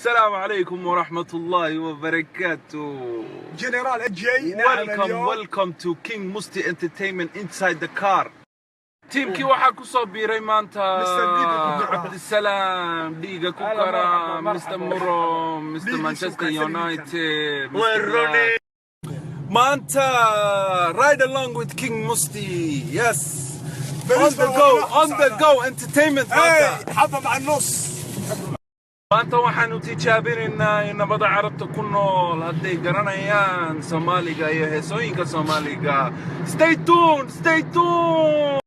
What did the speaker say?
السلام عليكم ورحمة الله وبركاته. جنرال اجي، نعم. Welcome, اليوم welcome to King Musti Entertainment inside the car. Tiimkii waxaa ku soo biiray maanta Mr. Dhiiga ku kara. Cabdisalaam Dhiiga ku هلا kara, مرحبا، Mr. مرحبا. Muro, Mr. Dhiigiisu Manchester kacsan. United, Mr. Black. Maanta ride along with King Musti. Yes. On the go, on the go entertainment maanta. اي حبه مع النص. Maanta waxaanu tijaabinaynaa in nabada Carabta ku nool hadday garanayaan Soomaaliga iyo heesooyinka Soomaaliga. Stay tuned, stay tuned.